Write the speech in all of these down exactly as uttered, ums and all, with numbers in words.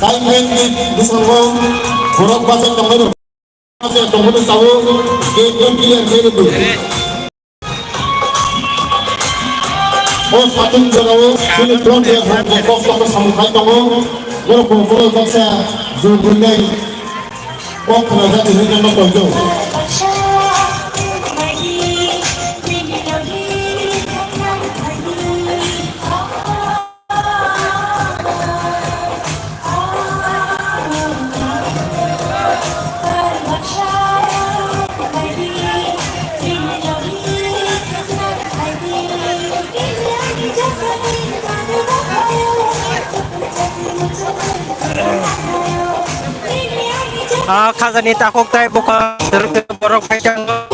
Time management bwskango borok bachai tongmani, bachai tongmani tabuk gate no clear khe rwdi. O satung jorao chini front ya kok kok samung khai tongo. Borok bo borok baksa jor grinai kok khna jati hinwi nangma tongo. Ah, khajani takhuk tai bwkha borok phai tongo.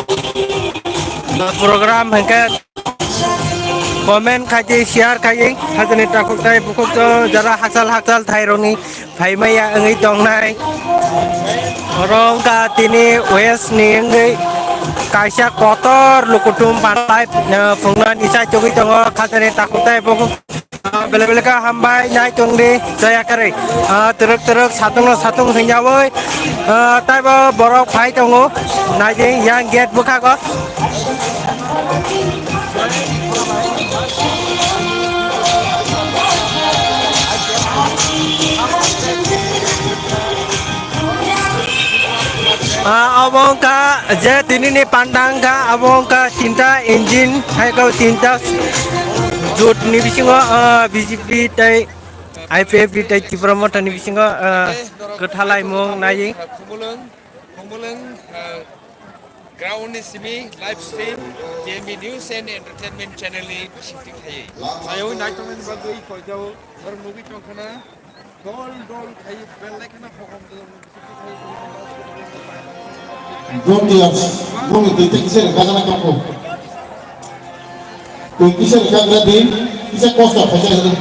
Program hwnkhe comment khai di, share khai di. Khajani takhuk tai bukhuk to jara hakchal hakchal thai roni phaimaya wngwi tongnai. Oro wngkha tini west ni wngwi kaisa kotor lukutum panlai, eh, phungnani chai tugwi tongo khajani takhuk tai bukhuk. Ah, bele bele kha hambai nai tongdi, jaya kwrwi. Ah, twrwk twrwk satung no satung hwnyaui, ah, taibo borok phai tongo, naidi yang gate bwkhago. Ah, obo wngkha je tinini panda wngkha, abo wngkha tinta engine, hai khe tinta jut ni bisingo, ah, B J P tei I P F T tei Tipra Motha ni bisingo, ah, kwthalaimung nai. Khumulwng, Khumulwng, ah, ground ni simi live stream K M B News and Entertainment channel ni bisingtwi khaiwi. Aywi naitoknani bagwi koijao, oro nugwi tongkhana. Dol dol khai belai kheno hokom dol. Dol dia, boni twi twi kisa rwkha jana tongkho. Twi kisa rwkha jana di, kisa kosto khaisa jana.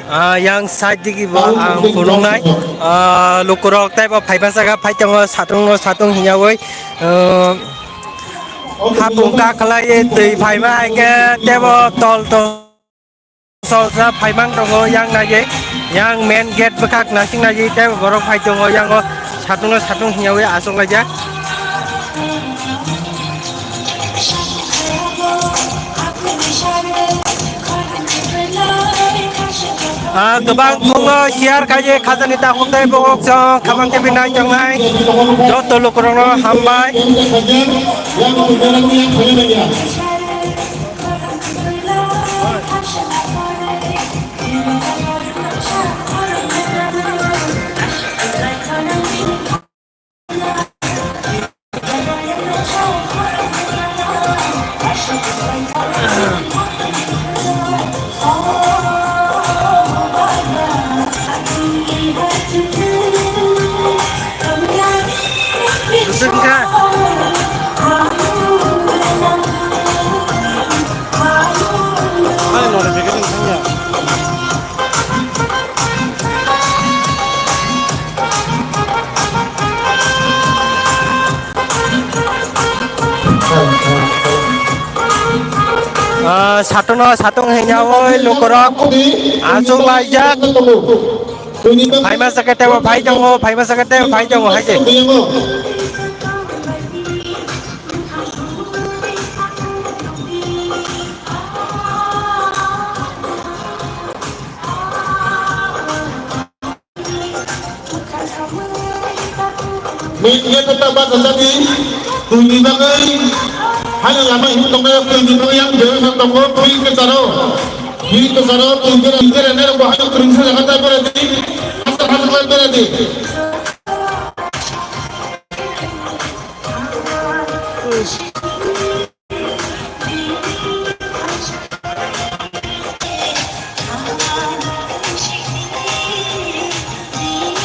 Ah, yang side digi bo ang phunuknai. Ah, lukurok taibo phaiba jaga phai tongo, satung no satung hinyawi. Ah, hapung kakhwlai twi phaima hai khe tebo tol tol. Solsa phaimang tongo yang nai, yang main gate bwkhak nasing nai, tei borok phai tongo yang o satung no satung hinyawi aswk laijak. Ah, kwbang thungo share khaye khajani takhuk tei bokhok chwng khamang T V nai tongnai joto lukurokno hambai. Ah, satono satung hingya oi lukurok aswk laijak. Phaima sakhe tebo phai tongo, phaima sakhe tebo phai tongo hai se. Nini khe ta bachajak di, twi ni bagwi, haino lama himwi tongmani, twi ni bagwi yang bebasan tongo, twi kwcharo, twi kwcharo, twi bera, twi bera nai rok bo haino kwrwngsa jaga ta bera di, hasta hasta bera di.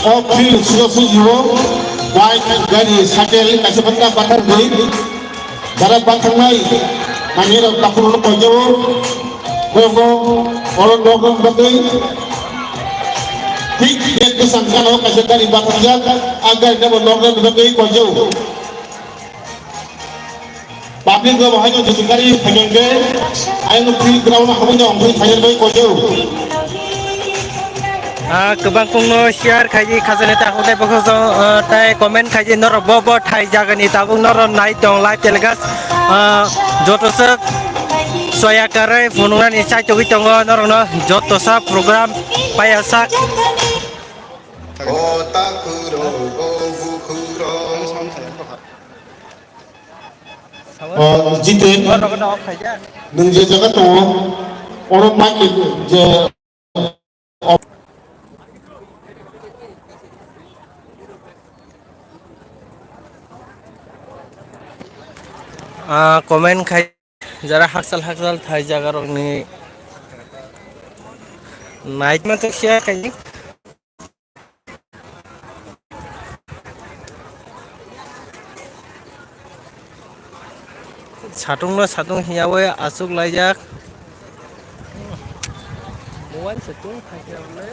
O field sujo sujo bike, gari, cycle kaisa bata bata di. Bara bathang nai, nangni rok takhuk rok koijago. Koyok oro nok rok bagwi. Thik gate bwsang gana o kaisa gari bathang jak, a gari nabo nok rok bagwi koijago. Public rok bo haino jisukari phaikhe, ayang field ground habwi no ongkhorwi phainai bai koijago. Ah, kwbang kungno share khaidi khajani ta hwnkhai bokhok jong, ah, tai comment khaidi norok bo bo thai jagani tabuk norok nai tong live telecast, ah, joto sak soya karai phunuknani chai togwi tongo norokno joto sa program paya sak. O, Jiten, nwng je jaga tongo, oro mic je Ah, comment khai jara hakchal hakchal thai jaga rokni night ma to siya khai. Satung no satung hiyawi aswk laijak. Mobile se tong thangya le.